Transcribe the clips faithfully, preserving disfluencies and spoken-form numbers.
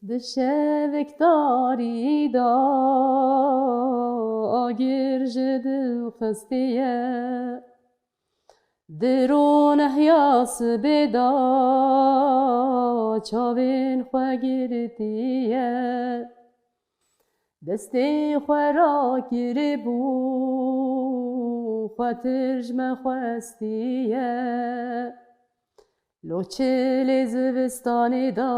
Di şevik tarî de agir ji dil xistiye. Di ronehya sibê de çavên xwe girtiye. Destê xwe rakiribû, xwe tirj me xwestiye. Lo çilê zivistanê de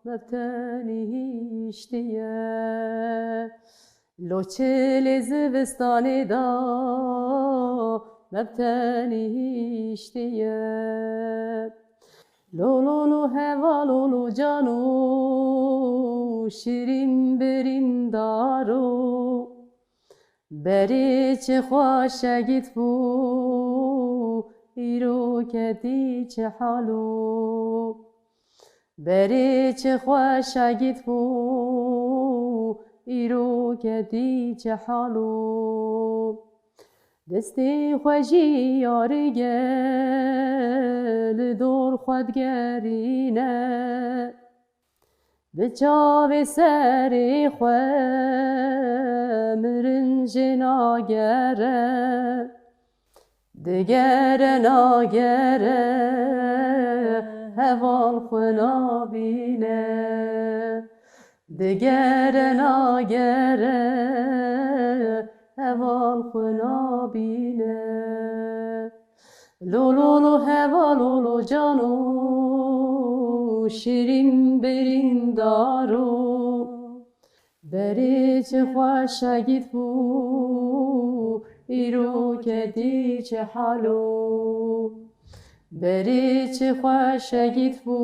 me bi tenî hiştiye. Lo çilê zivistanê de me bi tenî hiştiye. Lo, lo, lo, heval, lo, lo, cano, şirîn birîndaro. Berê çi xweş e gît bû, îro ketî çi halo. Berê çi xweş e gît bû, îro ketî çi halo. Destê xwe jî yarige li dor xwe digerîne. Bi çavê serê xwe mirin jê nagere. Digere nagere, heval xwe nabîne. Digere nagere, heval xwe nabîne. Lo, lo, lo, heval, lo, lo, cano, şirîn birîndaro. Berê çi xweş e gît bû, îro ketî çi halo. Berê çi xweş e gît bû,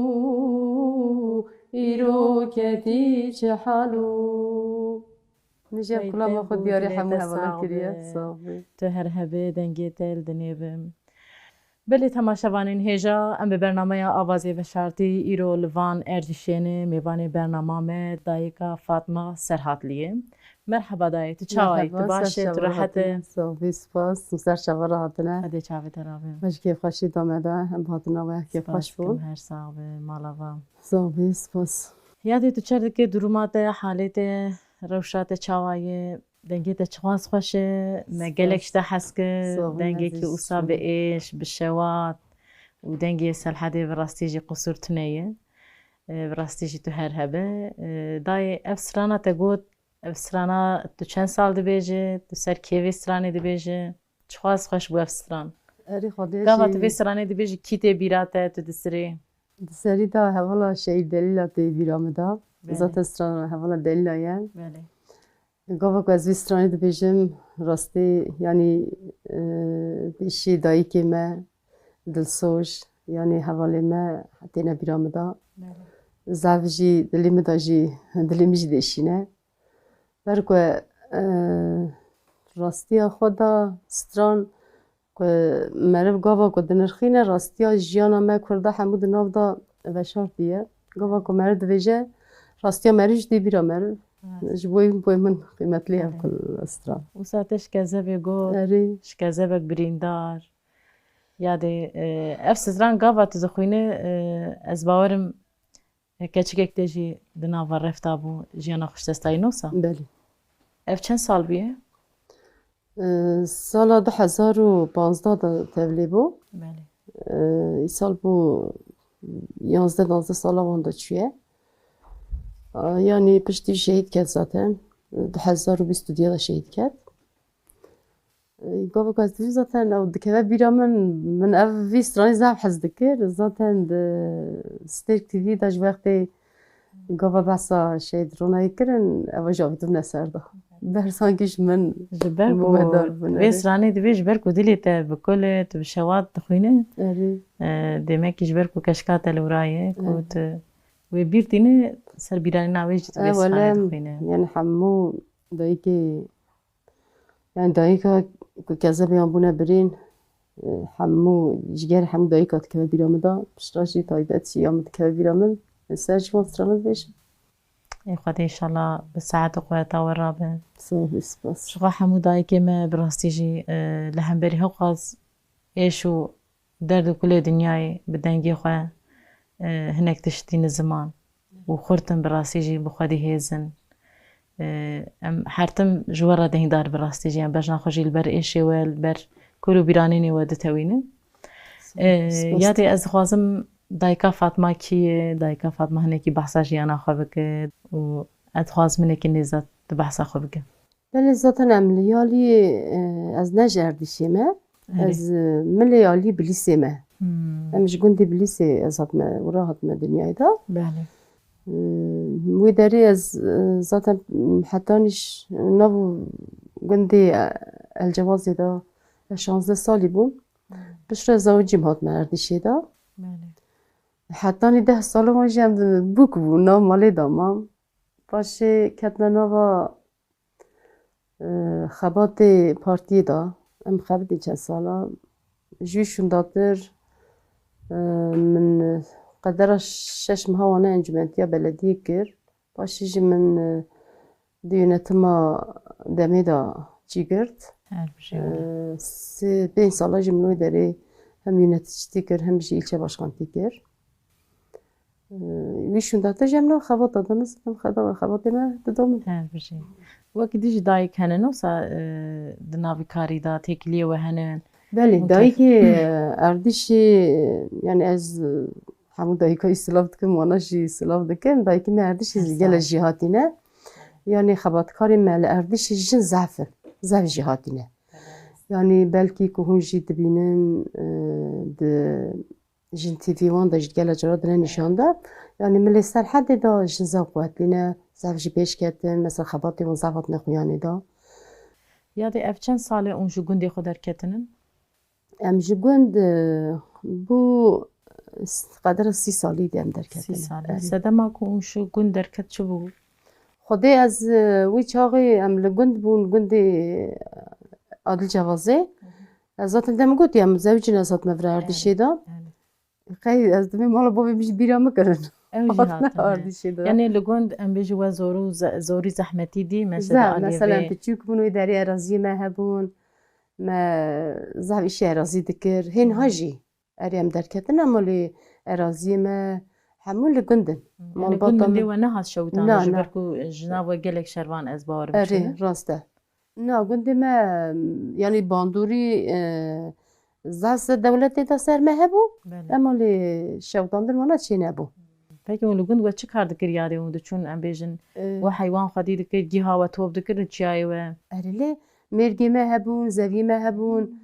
îro ketî çi halo. Min jî ev Ey, kulama deng xwe û diyarî dilê hemû te hevalan sax kiriye. Be. Sax be. Tu her hebê dengê te li dinê bim. Belê temaşevanên hêja, em bi bernameya Avazê Veşartî îro li van erdîşêne mêvanê bernama me dayika Fatma Serhatliyê. Merheba dayê, tu çawa yî? Tu Merheba, baş î? Tu rehet î? Sax bî, spas. Tu ser çava rahatine. Xwedê çavê te rabe. Me ji kêfxweşî da me de, em bi hatina we kêfxweş bûn. Spas dikim, her sax be, mala va. Sax bî, spas. Yadê tu çer dike duruma te, halê te, rewşa te çawa ye? Dengê te çiqas xweş e, me gelek ji te hez kir, dengekî wisa bi êş, bi şewat û dengê Selhedê bi rastî jî qusûr tune ye. E, bi rastî jî tu her hebe. E, dayê, ev strana te got, ev strana tu çend sal dibêjî, tu ser kê vê stranê dibêjî? Çiqas xweş bû ev stran. Erê Xwedê jî. Gava tu vê stranê dibêjî, kî tê bîra te, tu disirê? Di serî de hevala Şehîd Delîla tê bîra min de. Belê. Zaten strana hevala Delîla ye. Belê. Gava ku ez vî stranî dibêjim, rastî, yanî, e, pêşî dayikê me, Dilsoj, yanî hevalê me têne bîra min de. Belê. Zaf jî dilê min de jî, dilê min jî dêşîne. Ber ku, e, rastiya xwe de stran ku meriv gava ku dinirxîne, rastiya jiyana me Kurda hemû di nav de veşartî ye. Gava ku meriv dibêje, rastiya meriv jî tê bîra meriv. Evet. Ji bo, bo min qîmetlî ev ku stran. Wisa te ji kezebê got, erê, ji kezebek birîndar. Yadê, e, ev stran gava tu dixwîne, e, ez bawerim, e, keçikek te jî di nava refta bû, jiyana xwe ji dest dayî nosa? Belê. Ev çend sal bûye? E, sala du hezar û panzdeh de tevlî bû. Belê. E, îsal bû yanzdeh danzdeh sala wan de çûye. E, yanî piştî şehîd ket zaten. E, du hezar û bîst û duyê de şehîd ket. E, gava ku ez dibînim zaten ew dikeve bîra min, min ev vî stranî zaf hez dikir. Zaten di Stêrk T V de ji wextê gava behsa Şehîd Ronayê kirin, ev jî avîtibûne ser de. Bersankî ji min. Ji ber ku vê stranê dibê, ji ber ku dilê te bi kul e, tu bi şewat dixwîne. Erê. E, demekî ji ber ku keşka te li wira ye, ku tu wê bîr tîne, ser bîranîna wê jî tu vê stranê dixwîne. Yanî hemû dayikê Yani dayika ku kezebiyan bûne birîn, e, hemû, jigerê hemû dayika dikeve bîra min de, piştre jî taybet jî ya min dikeve bîra min, e, ser ji wan strana dibêjim. Ê Xwedê înşallah bi saet û quweta we rabe. Sağ ol, spas. Ji xwe hemû dayikê me bi rastî jî, e, li hemberî hiqas êş û derd û kulê dinyayê bi dengê xwe, e, hinek tişt tîne ziman. û xurt in, bi rastî jî bi xwedî hêz in. E, em her tim ji we re deynîdar, bi rastî jî em bejna xwe jî li ber êşê we, li ber kul û bîranînê we ditewînin. E, Spas. Yadê ez dixwazim dayika Fatma kî ye, dayika Fatma hinekî behsa jiyana xwe bike û ez dixwazim hinekî nêzat di behsa xwe bike. Belê zaten em li yalî, e, ez ne ji Erdîşê me. Erê. Ez, e, milê yalî Bilîsê me. Hmm. Em ji gundê Bilîsê ez hatime, wira hatime dinyayê de. Belê. E, wê derê ez, e, zaten hetanî ş-, nav gundê, e, El Cewazê de ez şazdeh salî bûm. Hmm. Piştre zewicîm hatime Erdîşê de. Belê. Hetanî deh sala wan jî em bûk bû, nav malê de mam. Paşê ketime nava e, xebatê partiyê de, em xebitî çend sala, ji wî şûndatir, e, min qedera şeş meha wane encûmentiya belediyê kir. Paşê jî min, e, di yönetima demê de cî girt. Her bijî. E, sê, pênc sala jî min wê derê hem yöneticîtî kir, hem jî îlçe başkantî kir. Wî şûnda te jî em nav xebata de nizitim, xeda-, xebatê me dida min. Her bijî. Wekî dî jî dayik hene, nosa, e, di navî karî de têkiliyê we hene? Belê, Okey. Dayikê, e, Erdîşê, yani ez, e, hemû dayika wî silav dikim, wana jî silav dikim. Dayikê me Erdîşê Her gelek sağ ol. Jî hatîne. Yani xebatkarê me li Erdîşê jin zehf in. Zehf jî hatîne. Yani belkî ku hûn jî dibînin, e, di Jin T V wan de jî gele cara dine nîşan de. Yani milê Serhedê de jin zaf quwetlî ne, zaf jî pêş ketin, mesela xebatê wan zaf hatine xuyanê de. Yadê ev çend sal e hûn ji gundê xwe derketinin? Em ji gund, e, bû s-, qedera sî salî de em derketine. Sî salî. Erê. Sedema ku hûn ji gund derket çi bû? Xwedê ez, e, wî çaxê em li gund bûn, gundê, e, Adil Cevazê. Hı hı. Ez zaten dem gotiye, em zewicîne, ez hatime vir Erdîşê de. Yani. Qey ez dibê mala bavê min jî bîra min kirin. Ew jî Hatine hatine. Erdîşê de. Yani li gund em bêjî we zorû ze-, zorî zehmetî dî, mesela Zeh-, aliyê mesela vê. Em piçûk bûn wê derê eraziyê me hebûn. Me zaf îşê erazî dikir. Hên ha Hı. jî. Erê em derketin, em malê eraziyê me hemû li gund in. Hı. Malbata Yani gundê min we nehat şewitandin, Na, ji na. ber ku jina we gelek şervan ez bawer Erê, bikim. Rast e. Na, gundê me, yanî bandorî, e, zehf se dewletê de ser me hebû. Belê. Em malê şewitandin wana çê nebû. Peki hûn li gund we çi kar dikir yadê hûn diçûn, em bêjin, E, we heywan xwedî dikir, giha we top dikir li çiyayê we? Erê lê mêrgê me hebûn, zevî me hebûn,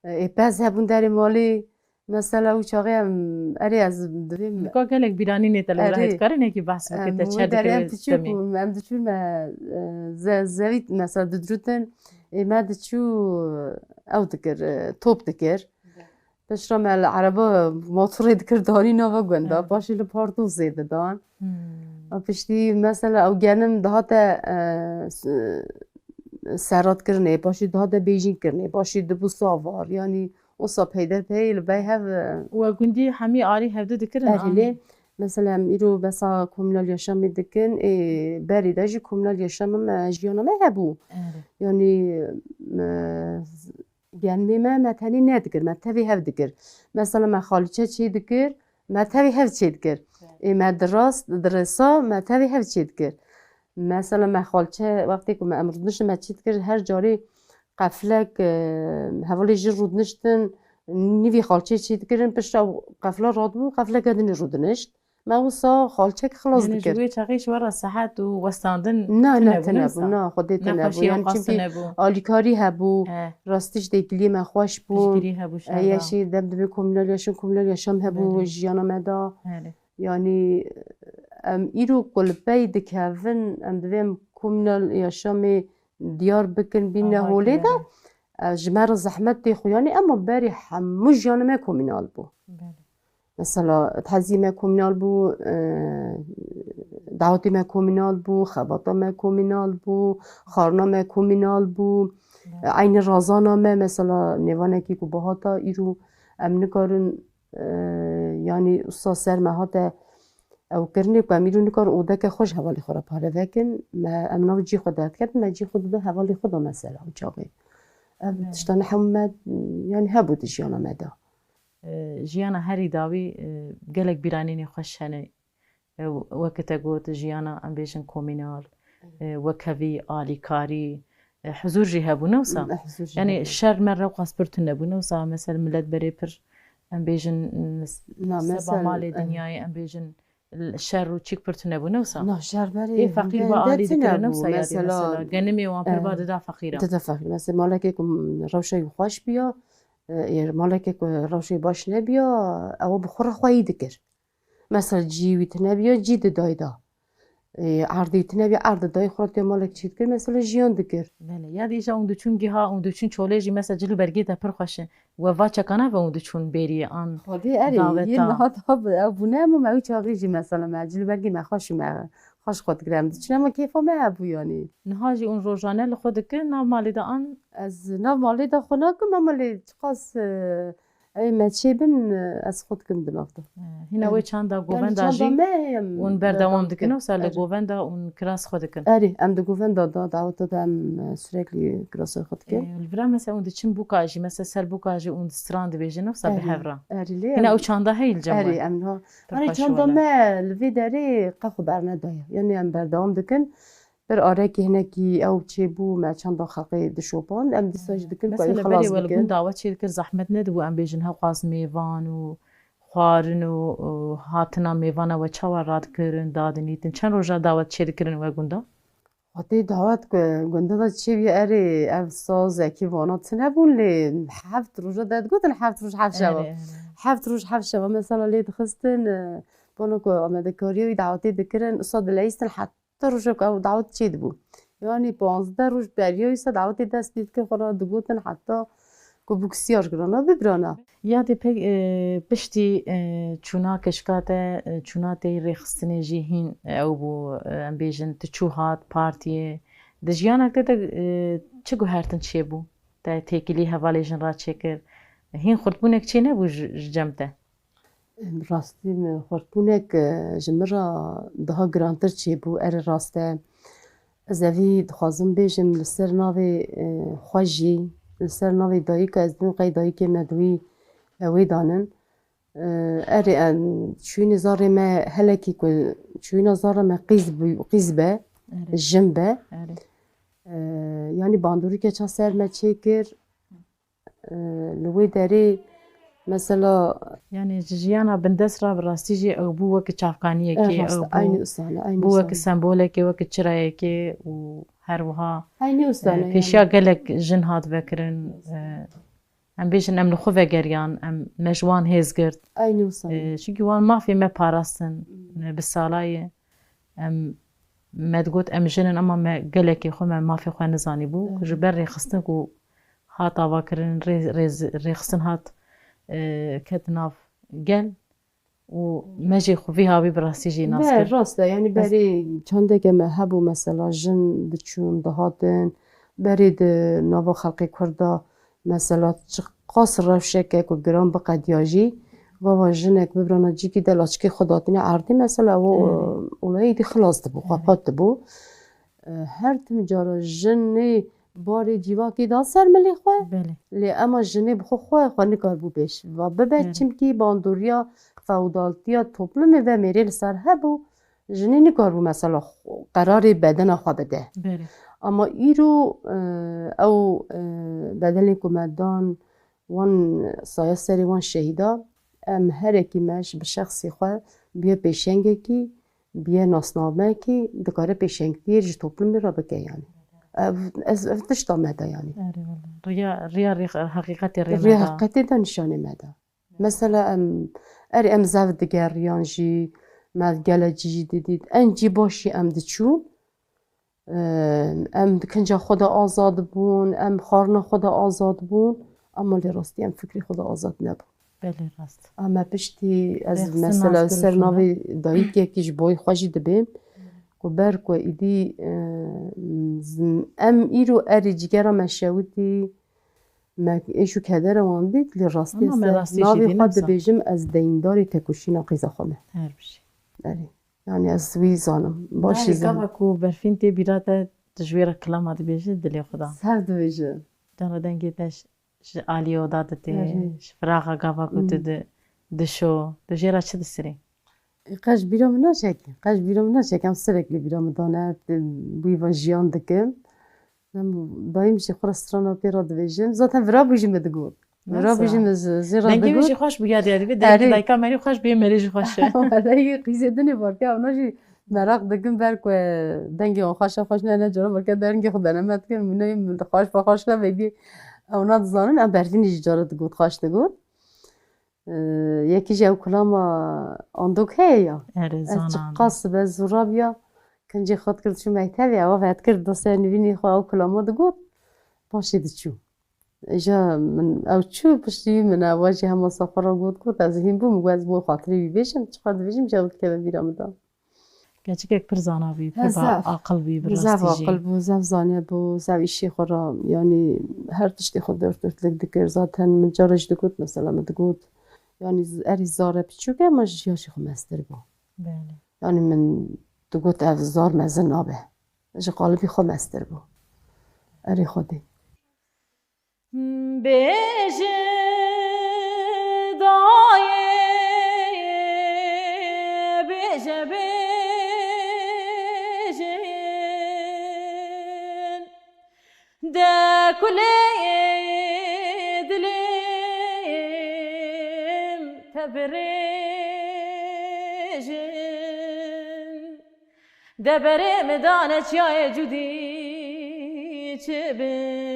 e, ê pez hebûn derê malê. Mesela û çaxê em, erê ez divêm Nika gelek bîranînê te li Erê. Wira hê dikarin yekî behs bike Em te wê çer derê dikir em tiçû demê. Ku em diçûn me, e, ze-, zevî mesela didirûtin, ê me diçû ew dikir, e, top dikir. Be. Piştre me li ereba motorê dikir danî nava gunda, Evet. paşê li partozê didan. Hmm. A piştî mesela ew genim dihate, e, s-, serat kirinê, paşê dihate bêjîn kirinê, paşê dibû savar, yanî Wisa peyderpey li bey hev, e, We gundî hemî alî hevdu dikirin, Erê lê, anî? Mesela em îro besa komînal yaşamê dikin, ê berê de jî komînal yaşamê me, jiyana me hebû. Erê. Yanî, me, genmê me, me tenê nedikir, me tevî hev dikir. Mesela me xalçe çê dikir, me tevî hev çê dikir. Erê. Ê me dirast, dirêsa, me tevî hev çê dikir. Mesela me xalçe, wextê ku me em rûdiniştin, me çê dikir, her carê qeflek, e, hevalê jin rûdiniştin, nîvî xalçê çê dikirin, pişta qefla radibû, qefleke din rûdinişt. Me wisa xalçek xilas Yani ji dikir. Wê çaxê ji we re sehet û westandin Na, tune na, bû, tune ne bû, wisa? Na, Xwedê tune bû. Nexweşiya Yani xasin çünkü hebû. Alîkarî hebû, Eh. Rastî ji têkiliyê me xweş bû. Piştgirî hebû, Eh, şerda. Ya jî dem divê komînal yaşam, komînal yaşam hebû Belê. Jiyana me da. Belê. Yanî, em îro ku li pey dikevin, em divê em komînal yaşamê diyar bikin, bîne Ava holê de, kireve. E, ji me re zehmet tê xuyanî, ema berî hemû jiyanê me komînal bû. Belê. Mesela, tezî me komînal bû, e, dawetê me komînal bû, xebata me komînal bû, xarina me komînal bû. Belê. E, eynî razana me, mesela, nêvanekî ku bihata îro em nikarin e, yanî wisa ser me hate ew kirinê ku em îro nikarin odeke xwe ji hevalê xwe re pareve kin. Me, em nav cî xwe derdiketin, me cî xwe dida hevalê xwe de mesela û çaxê. Ev Evet. tiştane hemû me, yanî hebû di jiyana me de. E, jiyana herî dawî, e, gelek bîranînê xweş hene. E, weke te got, jiyana, em bêjin, komînal, e, wekhevî, alîkarî, e, huzûr jî hebû, ne wisa? Huzûr jî Yanî hebû. Şer me rewqas pir tune bû, ne wisa? Mesela, millet berê pir, em bêjin, s-, Na, seba mesela, malê e, dinyayê, em bêjin, l-, şer û çîk pir tune bû, ne wisa? Na, şer berê Ê feqîr hemdende bi alî tune dikir, ne bû, wisa yadê mesela. Mesela. Genimê wan pir E, ba dida feqîran. Dida feqîr. Mesela, malekê ku rewşa wî xweş biya, e, ê malekê ku rewşa wî baş nebiya, ew bi xwe re xweyî dikir. Mesela cî wî tine biya, cî didayda. Ê, erdê wî tine biya, erd didayê xwe re tê malek çê dikir, mesela jiyan dikir. Belê. Ya dî îja hûn diçûn giha, hûn diçûn çolê jî, mesela cil û bergê te pir xweş in. We va çekana ve hûn diçûn bêriyê an Xwedê erê, daveta? Yê niha da bi, ew bûne, em, me ew çaxî jî mesela me cil û bergê me xweş û me xweş xwe dikir, em diçûn, ema kêfa me hebû yanî. Niha jî hûn rojane li xwe dikin, nav malê de an? Ez nav malê de xwe nakim, ema lê çiqas, e, Ey me çê bin, ez xwe dikim di nav de. Hîna wê çanda govenda jî, hûn berdewam dikin, wisa li govenda hûn kiras xwe dikin? Erê, em di govenda de, daweta de em, e, sürekli kirasê xwe dikin. Ê, li vira mesela hûn diçin bûka jî, mesela ser bûka jî hûn stran dibêjin, wisa bi hev re? Erê, lê Hîna em, ew çanda heye li cem we? Erê, em niha. Pir xweş wele. Çanda me li vê derê qe xwe bernedaye. Yanî em berdewam dikin. Bir arekî hinekî ew çêbû, me çanda xelqê dişopand, em dîsa jî dikin ku ew Mesela berê xilas we li bikin. Gund dawet çêdikir, zehmet nedibû, em bêjin, hewqas mêvan û xwarin û, û hatina mêvana we çawa radikirin, dadinîtin? Çend roja dawet çêdikirin we gunda? Xwedê dawet ku gunda de çêbûye, erê, ev sazekî vana tune bûn, lê heft roja de digotin heft roj heft şeva. Erê, erê. Heft roj heft şeva mesela lê dixistin, e, bona ku amadekariya wî dawetê dikirin, usa dileyistin het-, Te rojek ew dawet çêdibû. Yanî panzdeh roj beriya wisa dawetê dest pê dikir, xwe re digotin heta ku bûk siyar kirana, bibirana. Yadê pek, e, piştî, e, çûna keşka te, e, çûna te rêxistinê jî hîn ew bû, e, em bêjin, tu çû hat partiyê. Di jiyanek te de, e, çi guhertin çêbû? Te têkilî hevalê jin re çêkir? Hîn xurtbûnek çênebû ji, ji cem te? Rastî min xurtbûnek, e, ji min re daha girantir çêbû, erê rast e. Ez evî dixwazim bêjim, li ser navê, e, xwe jî, li ser navê dayika, ez dibim qey dayikê me di wî, e, wê danin. E, erê, em, çûyînê zarê me helekî ku çûyîna zarê me qîz bû, qîz be, Erê. Jin be. Erê. E, yanî bandorî keça ser me çêkir. Li wê derê mesela Yanî ji jiyana bindest re bi rastî jî ew bû wekî çavkaniyekê, ew bû, eynî usane, eynî bû wekî usane. Sembolekê, wekî çirayekê û her wiha, eynî usane, e, pêşiya yanî. Gelek jin hat vekirin, e, em bêjin em li xwe vegeriyan, em me ji wan hêz girt. Eynî usane. E, çunkî wan mafê me parastin, e, bi salayê. Em, me digot, em jin in, ema me gelekî xwe, me mafê xwe nizanîbû. Ku ji ber rêxistin ku hat avakirin, rê-, rêz-, rêxistin hat, e, ket nav gel û me jî xwe vî havî bi rastî jî nas kir. Rast e, yanî berê çandeke me hebû, mesela jin diçûn, dihatin, berê di nava xelkê Kurd de Mesela çiqas rewşeke ku giran biqediya jî, gava jinek bibirana cîkî de laçikê xwe datîne erdê, mesela ew, Erê. Olayê dî xilas dibû, Erê. Xwe pat dibû. E, her tim cara jinê barê cîvakê da ser milê xwe. Belê. Lê ema jinê bi xwe xwe, xwe nikarbû pêş va bibe, Erê. Çimkî bandoriya feodaltiya toplumê ve mêrê li ser hebû. Jinê nikaribû mesela xwe, qerarê bedena xwe bide. Belê. Ama îro, e, ew, e, bedelên ku me dan wan saya serê wan şehîda, em herekî me ji bi şexsî xwe biye pêşengekî, biye nasnameyekî, dikare pêşengtiyê ji toplumê re bike yanî. Ev, ez, ev tişta me de yanî. Erê wele. Riya, riya, riya heqîqetê rê me da. Riya heqîqetê de nîşanê me da. Mesela em, erê em zev digeriyan jî, me gele cî jî didît. En cî baş jî em diçûn, e, em di kinca xwe de azad bûn, em xwarina xwe de azad bûn, ema lê rastî em fikrê xwe de azad nebûn. Belê rast. Em piştî ez Rêxistin mesela nas ser kirin navê dayikekî ji boyê xwe jî dibêm, ku ber ku îdî, e, zim-, em îro erê cîgera me şewitî, Me êş û kedera wan dît, lê rastî Ama me ez rastî jî navê dî xwe nefsa. Dibêjim, ez deyîndarê tekoşîna qîza xwe me. Her bijî. Erê. Yanî ez wî zanim. Baş jî Nayê, zanim. Gava ku berfîn tê bîra te, tu ji wê re kilama dibêjî, dilê xwe da. Ser dibêjim. Cana dengê te ji, ji aliyê oda didê, Erê. Ji firaxa gava ku tu Hmm. di, dişo, tu jê re çi disirî? Qe ji bîra min naçe, qe ji bîra min naçe, em sürekli bîra min dane, wî ve jiyan dikim. Em dayim jî xwe re strana pê re dibêjim. Zaten vira bû jî min digot. Vira bû jî min ji, ji re digot. Dengê min jî xweş bû ya diyarî. Vê dengê dayika me jî xweş bû, yê me jî xweş e. Wele yê qîzê dinê barke, ona jî meraq dikim ber ku dengê wan xweş e, xweş ne, ne cara barke dengê xwe deneme dikin. Min neyê min xweş be xweş ne, vê bî ew ne dizanin. Em Berfînê jî cara digot, xweş digot. Ee, yekî jî ew kulama Andok heye ya. Erê, ez çiqas be zû rabiya, kincê xwe dikir diçû mektevê, ewa vedikir destê nivînê xwe ew kulama digot, paşê diçû. Îja min ew çû piştî wî min ewa jî hema safara got, got, ez hîn bûm, got, ez bo xatirê wî bêjim, çiqas dibêjim, îja dikeve bîra min de. Keçikek pir zana bû, pir aqil bû, bi rastî jî. Zaf aqil bû, zaf zaniye bû, zaf îşê xwe re, yanî her tiştê xwe dört dörtlük dikir. Zaten min cara jî digot, mesela min digot, yanî z-, erî zare piçûk e, ma ji jiya jî xwe mestir bû. Belê. Yanî min digot, ev zar mezin nabe. Ji qalibî xwe mestir bû. Erê Xwedê. Bêje dayê, bêje, bêjin, de kulê dilêm te birêjin. De berê min dane çiyayê cudî çi bibêjim.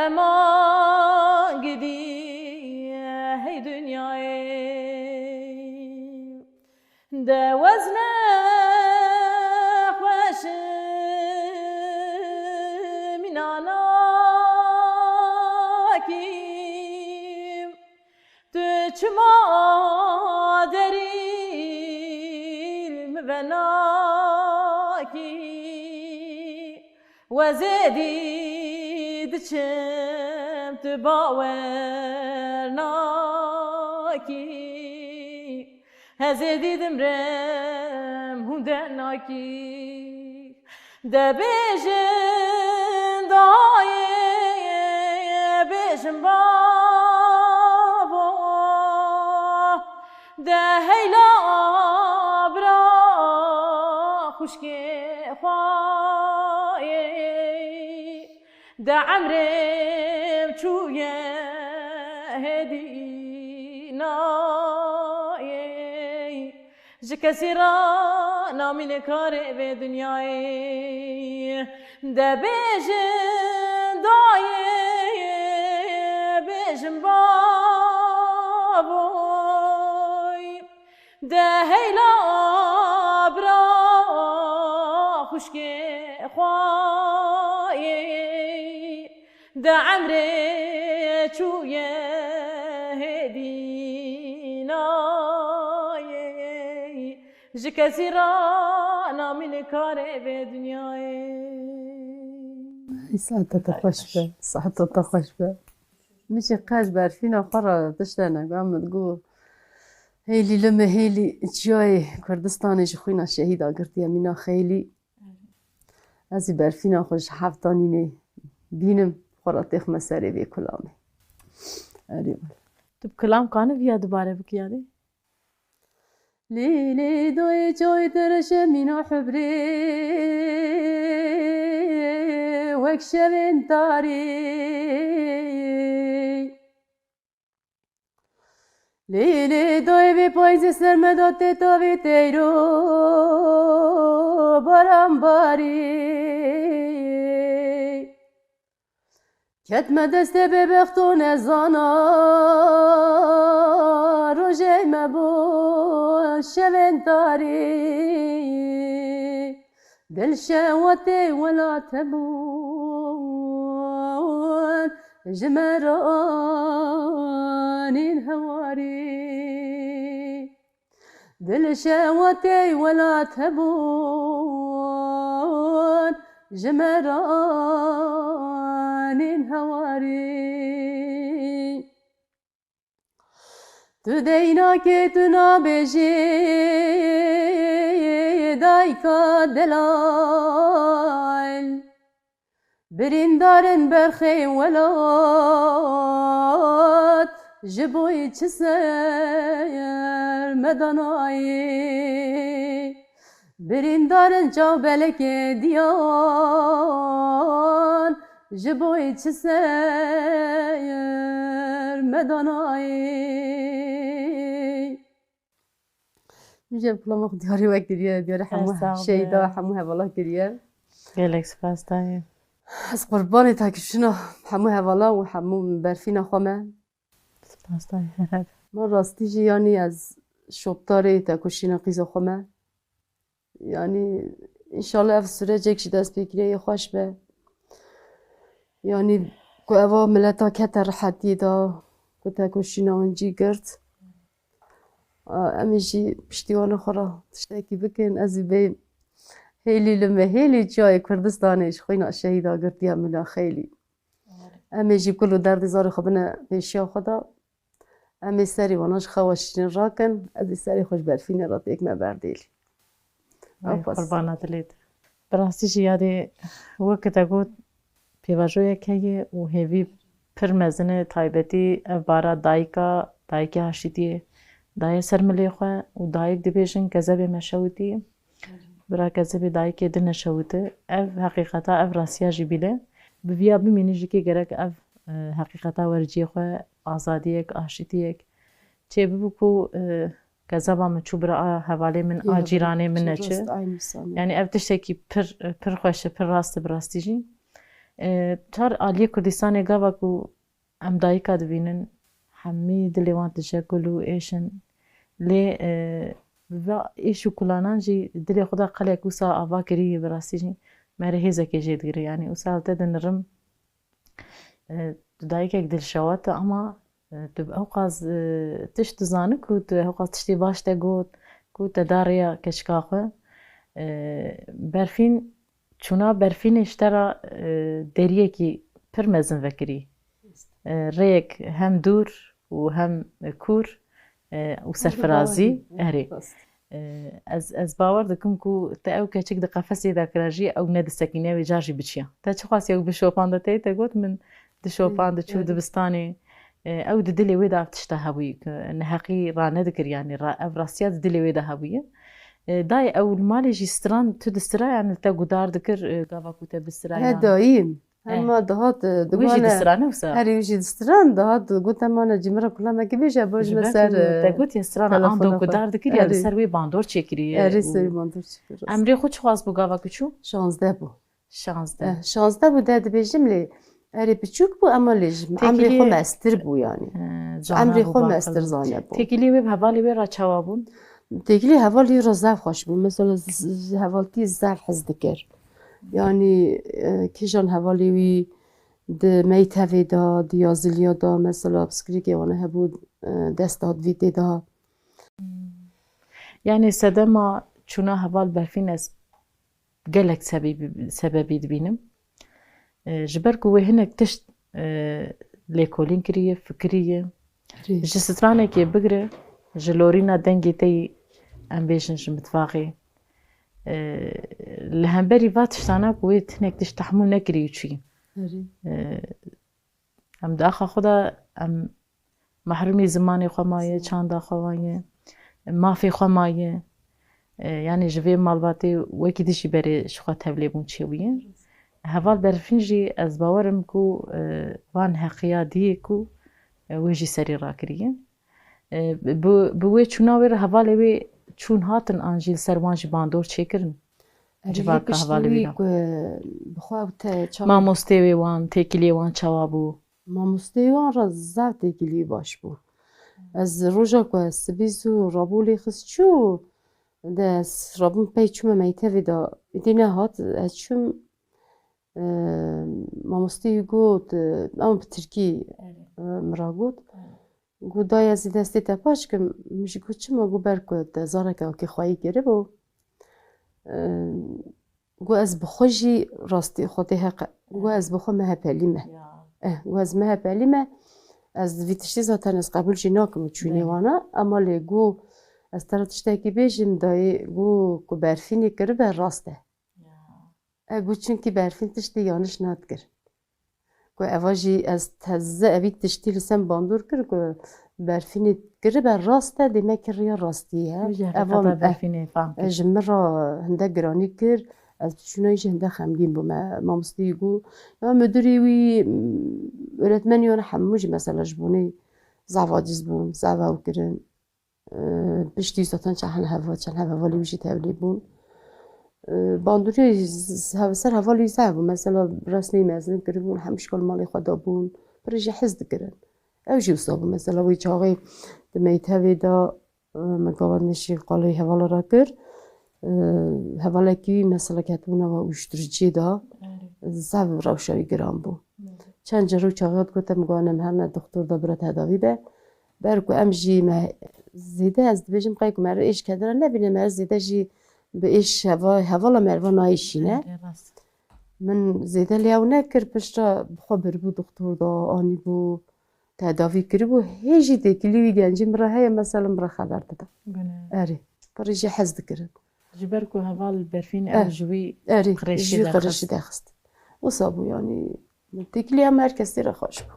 Ema gidî hey dinyayê. De wezne xweşim înanakîm. Tu çima derî li min venakî? Wezê dî diçim tu bawer nakî. Hezê dî dimrem hûn dernakî. De bêjin dayê, bêjin bavo, de heyla bira xwişkê xwe yê. De emrê çûye hêdî nayê. Ji kesî re namîne karê vê dinyayê. De bêjin dayê, bêjin bavoy. De heyla bira xwişkê xwe yê. De emrê çûye hêdî nayê, ji kesî re namîne karê vê dinyayê. Ey, saeta te xweş be, saeta te xweş be. Min jî qe ji Berfîna xwe re tiştene, ga min digot, hêlî li me hêlî çiyayê Kurdistanê ji xwîna şehîda girtiye mîna xeylî. Ez ê Berfîna xwe ji hefta nînê bînim, xwe re têxime serê vê kulamê. Erê wele. Tu bi kulam kaniviya dubare bikî yadê? Lîlê doyê coy dirije mîna hubrê wek şevên tarî. Lê, lê, dayê vê payîzê ser me da tê tavê teyro baran barî. Ket me destê bêbexto nezana, rojê me bû şevên tarî. Dil şewatê welat hebûn, ji me re anîn hewarî. Dil şewatê welat hebûn, ji me re anîn hewarî. Tu deynakê tu nabêjî dayka delal. Birîndarin berxê welat, Ji bo çi ser me danayî, birîndarin çaw belekê diyan, ji bo çi ser me danayî. Min jî ev kulama xwe diyarî we kiriye, diyarî hemû Sağ ol. Şeyda, hemû hevala kiriye. Gelek spas dayê. Ez qurbanê tekoşîna hemû hevala û hemû berfîna xwe me. Spas dayê, her heb. Ma rastî jî, yanî, ez şopdarê tekoşîna qîza xwe me. Yanî, înşallah ev sürecek jî destpêkiriyê xweş be. Yanî, ku eva mileta kete rihetiyê de, ku tekoşîna wan cî girt. A, em ê jî piştî wana xwe re tiştekî bikin. Ez ê bêm hêlî li me, hêlî çiyayê Kurdistanê ji xwîna şehîda girtiye mila xeylî. Em ê jî kul û derdê zarê xwe bine pêşiya xwe de. Em ê serê wana ji xewa şîrin rakin. Ez ê serê xwe ji berfînê re têkime berdêlî. Ay, Apas. Qurbana dilê te. Bi rastî jî yadê, wek te got, pêvajoyek heye û hêvî pir mezin e, taybetî ev bara dayika, dayikê aşîtiyê daye ser milê xwe û dayik dibêjin kezebê me şewitî. Bira kezebê dayikê din neşewite. Ev heqîqeta, ev rastiya jî bîle. Bi viya bimînî jikê gerek ev, e, heqîqeta wericiyê xwe, azadiyek, aşîtiyek çêbibû ku, e, kezeba min çû bira a hevalê min, a cîranê min neçi. Yanî ev tiştekî pir, pir xweş e, pir rast e bi rastî jî. E, çar aliyê Kurdistanê gava ku em dayika dibînin, hemî dilê wan tije kul û êş in. Lê, e, bi va êş û kulanan jî dilê xwe de qelek wisa ava kirî, bi rastî jî me re hêzekê jê digire. Yanî wisa li te dinirim, e, tu dayikek dilşewat e, ama, e, tu ew qas, e, tişt dizani ku tu ew qas tiştê baş te got, ku te da rêya keçika xwe. E, berfîn, çûna berfînê ji te re, e, deriyekî pir mezin vekirî. E, rêyek hem dûr û hem kûr, e, û serfirazî. Erê. E, ez, ez bawer dikim ku te ew keçik di qefesê de kira jî, ew nedisekîne, wê car jî biçiya. Te çi xwest, ew bişopande, te, te got min dişopande, çû dibistanê. E, ew di dilê wê de ev tişta hebûyî, ku neheqî ranedikir, yanî ra-, ev rastiya di dilê wê de hebûye. E, dayê, ew li malê jî stran, tu distira, yanî te guhdar dikir, e, gava ku te bistira, he, dayîm. Hema dihat, e, wî jî distira, ne wisa? Herî wî jî distiran, dihat, digot, "Em ana cî min re kulamekî bêje, bo ji me ser, e, te got ya strana ando guhdar dikir, ya li ser wê bandor çêkiriye." Erê, ser wê bandor çêkiriye. Emrê xwe çiqas bû gava ku çû? Şazdeh bû. Şazdeh. Eh, şazdeh bû, deh dibêjim lê erê piçûk bû, ema lê ji emrê xwe mestir bû yanî. Emrê xwe mestir zane bû. Têkilî wê bi hevalê wê re çawa bûn? Têkilî hevalê wê re zaf xweş bû. Mesela z-, z-, hevaltî zaf hez dikir. Yanî, e, kîjan hevalê wî di meytevê de, di yaziliya de, mesela piskirêkê wana hebû, e, dest hat vî tê de. Yanî sedema çûna heval Berfîn ez gelek sebebî, sebebî dibînim. E, ji ber ku wê hinek tişt, e, lêkolîn kiriye, fikiriye. Erê. Ji stranekê bigire, ji lorîna dengê te yî, em bêjin ji mitvaxê. E, li hemberî va tiştana ku wê hinek tişt tehmûl nekirî û çûyî. Erê. E, Em di axa xwe de, em mehrûmî zimanê xwe maye, çanda xwe maye, mafê xwe maye. E, yanî ji vê malbatê wekî din jî berê ji xwe tevlêbûn çêbûye. Heval Berfîn jî ez bawer im ku, e, van heqiya diyê ku, e, wê jî serî rakiriye. E, bi, bi wê çûna wê re hevalê wê çûn hatin an jî li ser wan jî bandor çêkirin? Erê, civaka hevalê wî ne. Ku bi xwe ew te çawa? Mamostê wê wan, têkiliyê wan çawa bû? Mamosteyê wan re zaf têkilî baş bû. Ez roja ku ez sibî zû rabû lê xist çû, de ez rabûm pey çûme mektevê de, îdî nehat, ez çûm, e, mamosteyê got, e, ama bi tirkî, e, min ra got. Got, dayê, ez ê destê te paç kim. Min jî got, çima? Got, ber ku te zareke wekî xweyî kiribû. Got, ez bi xwe jî rastî Xwedê heq e. Got, ez bi xwe MHPlî me. Eh, got, ez MHPlî me. Ez vî tiştî zaten ez qebûl jî nakim û çûnê wana. Ema lê got, ez te re tiştekî bêjim, dayê got ku berfînê kiribe rast e. E, got, çimkî berfîn tiştê yaniş nadikir. Ku eva jî ez teze evî tiştî li sem bandor kir ku berfînê kiribe rast e, dê me kiriya rastî ye. Wî jî Eva heqîqeta berfînê fam kir. Ji min re hinde giranî kir. Ez çûna jî hinde xemgîn bûme. Mamosteyî got, ya müdürî wî, m, öğretmenî wan hemû jî mesela ji bonê zaf aciz bûn, zaf ew kirin. Piştî zaten çend heva, çend hev hevalê wî jî tevlî bûn. Bandoriyê z-, z-, ser hevalê wî zehf bû. Mesela resmê mezin kiribûn, hemû şikal malê xwe dabûn. Pir jî hez dikirin. Ew jî wisa bû. Mesela wê çaxê di meytevê de, e, min gava nişî qalê hevala re kir. E, Hevalekî mesela ketibûna ve uyuşturuciyê de zehf rewşa wî giran bû. Çend carî çaxê digote min gava ne, me herne doktor de bira tedavî be. Ber ku em jî me zêde, ez dibêjim qey ku me re êş kedira nebîne, me re zêde jî bi êş heva-, hevala me re va nayêşîne. Erê, rast. Min zêde lê ew nekir, piştre bi xwe biribû doktor da, anîbû, tedavî kiribû. Hê jî têkilî wî gencî min re heye, mesela min re xeber dide. Gune. Erê. Pir jî hez dikirin. Ji ber ku heval berfîn Eh, ew ji wî erê, qirêşî ji derxist. Qirêşî derxist. Wisa bû, yanî, têkilî em her kesî re xweş bû.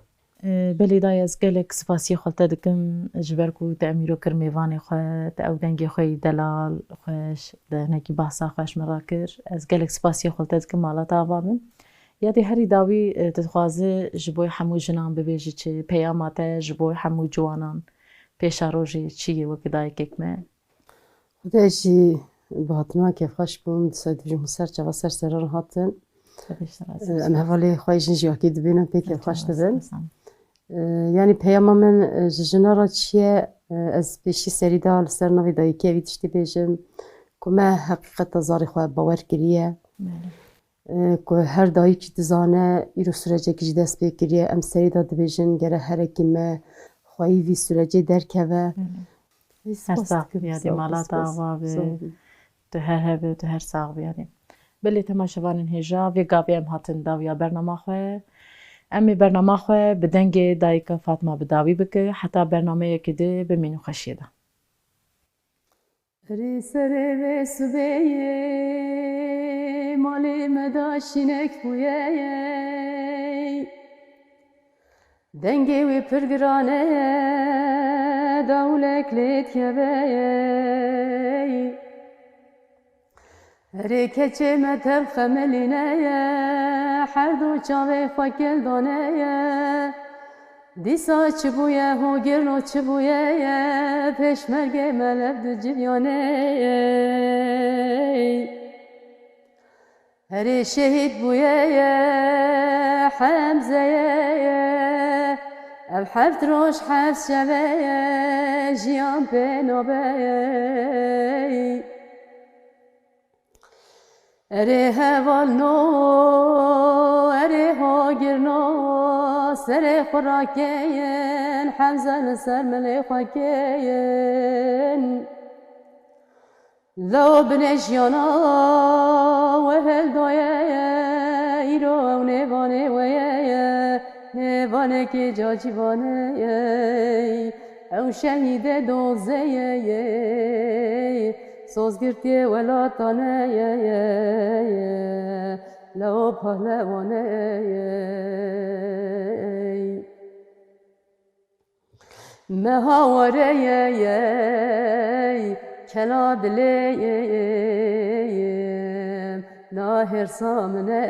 Belê dayê, ez gelek spasiyê xwe li te dikim, ji ber ku te em îro kir mêvanê xwe, te ew dengê xwe yî delal, xweş, te hinekî behsa xwe ji min re kir. Ez gelek spasiyê xwe li te dikim, mala te ava bin. Ya dê herî dawî, e, tu dixwaze ji bo hemû jinan bibêjî çi? Peyama te ji bo hemû ciwanan pêşerojê çi ye wekî dayikek me? Xwedê jî bi hatina kêfxweş bûm, dîsa dibêjim ser çava ser seran hatin. Xwedê ji te razî be. Em hevalê xwe jin jiyakê dibînin, pê kêfxweş dibin. Ee, yanî peyama min, e, ji jina re çi ye? E, ez pêşî serî de li ser navê dayikê evî tiştî bêjim, ku me heqîqeta zarê xwe bawer kiriye. Belê. E, ku her dayikî dizane, îro sürecekî jî dest pê kiriye. Em serî de dibêjin, gere herekî me xweyî vî sürecê derkeve. Belê. Her sax bî, yadê mala te ava be. Tu her hebe, tu her sax bî, yadê. Belê temaşevanên hêja, vê gavê em hatin dawiya bernama xwe. Em ê bernama xwe bi dengê dayika Fatma bi dawî bike. Heta bernameyekê di bimînin xweşiyê de. Erê serê vê sibê yê, malê me da şînek bûye yê. Dengê wî pir girane ye, dawlek lê dikeve ye. Erê keçê me tev xemelîne ye, her du çavê xwe kel dane ye. Dîsa çi bûye, hogirno çi bûye ye, pêşmergê me lev du civiyane ye. Herê şehîd bûye ye, Hemzeye ye. Ev heft roj heft şeve ye, jiyan pê nabe ye. Erê hevalno, erê hagirno, serê xwe rakeyin, Hemze li ser milê xwe keyin. Lew binê jiyana we heldaye ye, îro ew nêvanê we ye ye, nêvanekê cacîvane ye. Ew şehîdê dozeye ye, sozgirtiyê welatane ye, ye, ye, lew pehlewane ye. Meha were ye, ye, kela dilê ye, ye, na hêrsa min e.